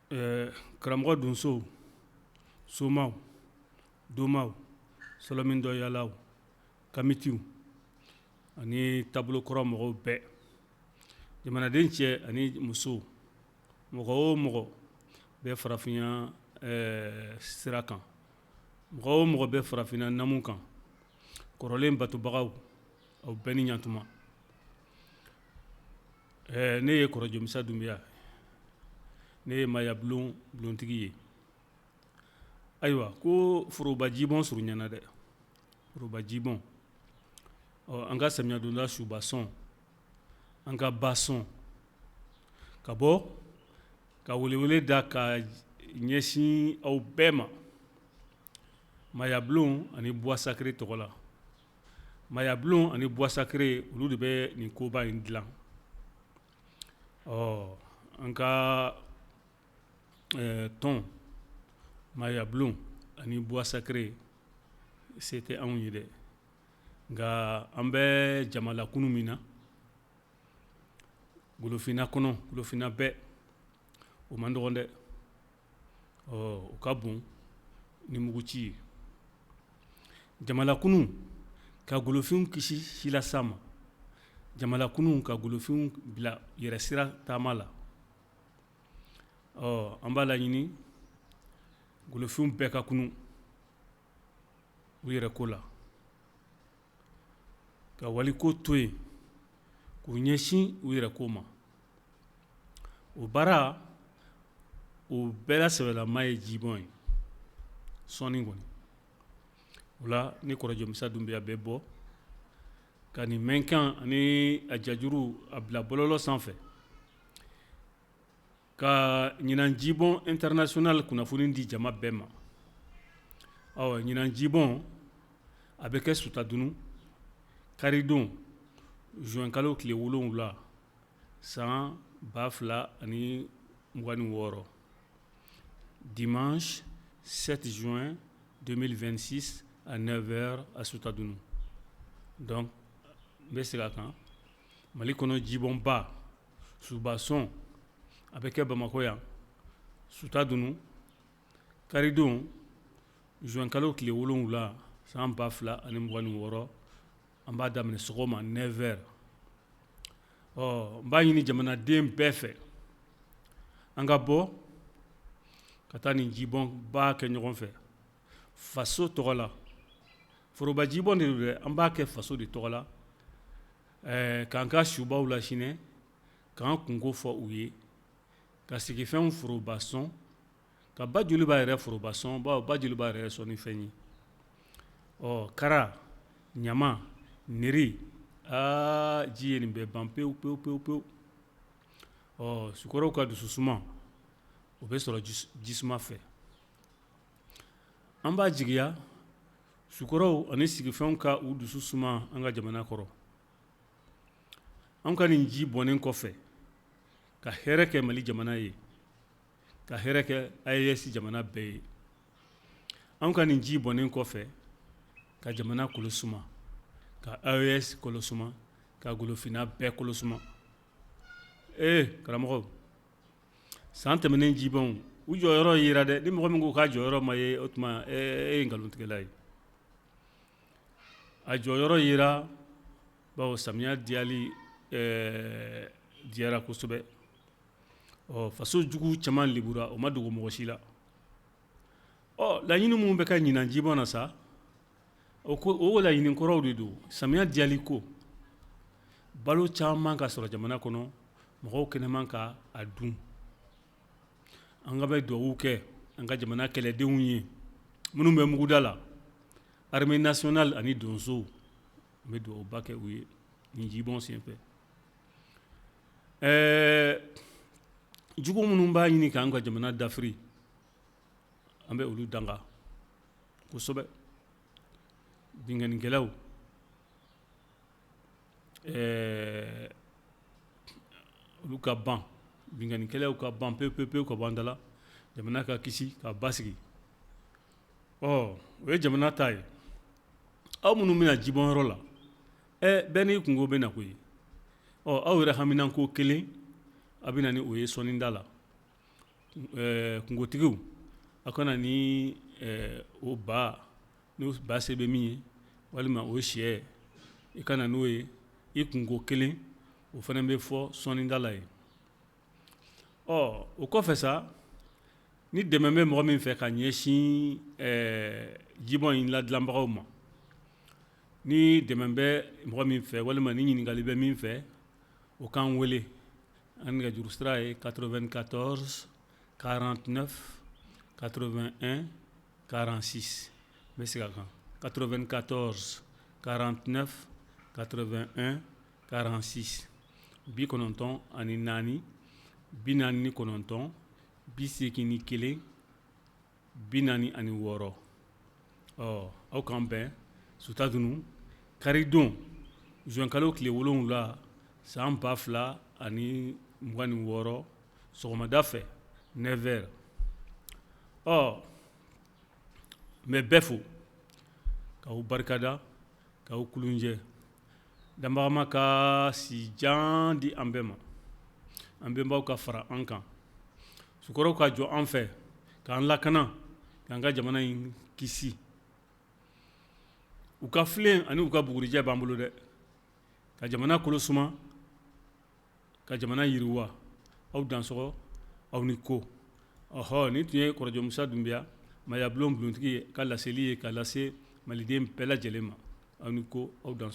Karamɔgɔ donsow, somaw, domaw, sɔlɔmindɔyalaw, kamitiw ani taabolo kɔrɔ mɔgɔw bɛɛ, jamanaden cɛ ani muso, mɔgɔ o mɔgɔ bɛ farafinya sira kan, mɔgɔ o mɔgɔ bɛ farafinna namu kan, kɔrɔlen batobagaw, aw bɛɛ ni ɲantuma. Ne ye kɔrɔ Jomisa Dunbiya, ne ye maayabulon bulontigi ye. Ayiwa, ko foroba jibɔn surunyana dɛ, foroba jibɔn. Ɔ, an ka samiyɛdonda suba sɔn, an ka ba sɔn, ka bɔ ka welewele da ka ɲɛsin aw bɛɛ ma maayabulon ani bois sacré tɔgɔ la. Maayabulon ani bois sacré, olu de bɛ nin koba in dilan. Ɔ, an ka tɔn maayabulon ani bois sacré, se tɛ anw ye dɛ, nka an bɛ jamalakunu min na golofinna kɔnɔ, golofinna bɛɛ, o man dɔgɔn dɛ. Ɔ, o ka bon ni muguci ye. Jamalakunu ka golofinw kisi silasa ma, jamalakunu ka golofinw bila yɛrɛ sira taama la. Ɔ, an b'a laɲini golofinw bɛɛ ka kunu u yɛrɛ ko la, ka waliko to yen k'u ɲɛsin u yɛrɛ ko ma. O baara, o bɛɛ la sɛbɛlama ye jibɔn ye sɔnni kɔni. O la, ni kɔrɔ Jomisa Dunbiya bɛ bɔ ka nin mɛnkan ani a jajuru a bila bɔlɔlɔ sanfɛ ka ɲinan jibɔn international kunnafoni di jama bɛɛ ma. Ɔ, ɲinan jibɔn a bɛ kɛ Sutadunu karidon, juin kalo tile 7, san 2026, dimanche 7 juin 2026 à 9 heures à Sutadunu. Donc n bɛ segin a kan, Mali kɔnɔ jibɔnba subasɔn a bɛ kɛ Bamakɔ yan Sutadunu karidon, juin kalo tile 7, san 2026. An b'a daminɛ sɔgɔma 9 heures. Ɔ, n b'a ɲini jamanaden bɛɛ fɛ, an ka bɔ ka taa nin jibɔnba kɛ ɲɔgɔn fɛ faso tɔgɔ la. Foroba jibɔn de don dɛ, an b'a kɛ faso de tɔgɔ la, k'an ka subaw lasinɛ, k'an kunko fɔ u ye, ka sigifɛnw foroba sɔn, ka ba joliba yɛrɛ foroba sɔn, bawo ba joliba yɛrɛ ye sɔnnifɛn ye. Ɔ, kara, ɲama, niri, aa, ji ye nin bɛɛ ban pewu pewu pewu pewu. Ɔ, sukɔrɔw ka dususuma, o bɛ sɔrɔ jisuma fɛ. An b'a jigiya sukɔrɔw ani sigifɛnw ka u dusu suma an ka jamana kɔrɔ. An ka nin ji bɔnnen kɔfɛ ka hɛrɛ kɛ Mali jamana ye, ka hɛrɛ kɛ AES jamana bɛɛ ye. An ka nin ji bɔnnen kɔfɛ ka jamana kolo suma, ka AES kolo suma, ka golofinna bɛɛ kolo suma. Ee karamɔgɔ, san tɛmɛnen jibɔnw, u jɔyɔrɔ yera dɛ. Ni mɔgɔ min ko k'a jɔyɔrɔ ma ye, o tuma e ye nkalontigɛla ye. A jɔyɔrɔ yera, bawo samiya diyali diyara kosɛbɛ. Ɔ, faso jugu caman lebura, o ma dogo mɔgɔ si la. Ɔ, laɲini minnu bɛ ka ɲinan jibɔn na sa, o ko o laɲini kɔrɔw de don. Samiya diyali ko, balo caman ka sɔrɔ jamana kɔnɔ, mɔgɔw kɛnɛman ka a dun. An ka bɛ dugawu kɛ an ka jamana kɛlɛdenw ye minnu bɛ muguda la, armée nationale ani donsow, an bɛ dugawuba kɛ u ye nin jibɔn senfɛ. Ɛɛ jugu minnu b'a ɲini k'an ka jamana dafiri, an bɛ olu danga kosɛbɛ. Binkannikɛlaw, ɛɛ olu ka ban, binkannikɛlaw ka ban pewu pewu pewu ka bɔ an da la, jamana ka kisi ka basigi. Ɔ, o ye jamana ta ye. Aw minnu bɛna jibɔnyɔrɔ la, ɛ bɛɛ n'i kunko bɛ na koyi. Ɔ, aw yɛrɛ haminanko kelen, a bɛ na ni o ye sɔnida la. Kungotigiw, aw ka na ni o ba, n'o ba se bɛ min ye, walima o sɛ, i ka na n'o ye i kunko kelen, o fana bɛ fɔ sɔnida la ye. Ɔ, o kɔfɛ sa, ni dɛmɛ bɛ mɔgɔ min fɛ ka ɲɛsin jibɔn in ladilanbagaw ma, ni dɛmɛ bɛ mɔgɔ min fɛ, walima ni ɲininkali bɛ min fɛ, o k'an wele. An nɛgɛjuru sira ye 94 49 81 46. N bɛ segin a kan: 94 49 81 46, 94 49 81 46. Ɔ, aw k'an bɛn Sutadunu karidon, zuwɛnkalo tile 7, san 2026, sɔgɔmada fɛ, 9 heures. Ɔ, n bɛ bɛɛ fo k'aw barikada, k'aw kulunjɛ. Danbagama ka si jan di an bɛɛ ma, an bɛnbaw ka fara an kan, sukɔrɔw ka jɔ an fɛ k'an lakana, k'an ka jamana in kisi. U ka filen ani u ka bugurijɛ b'an bolo dɛ, ka jamana kolo suma, ka jamana yiriwa. Aw dansɔgɔ, aw ni ko. Ɔhɔ, nin tun ye Kɔrɔjɔ Musa Dunbiya, Mayabulon bulontigi ye, ka laseli ye ka lase maliden bɛɛ lajɛlen ma. Aw ni ko, aw dansɔgɔ.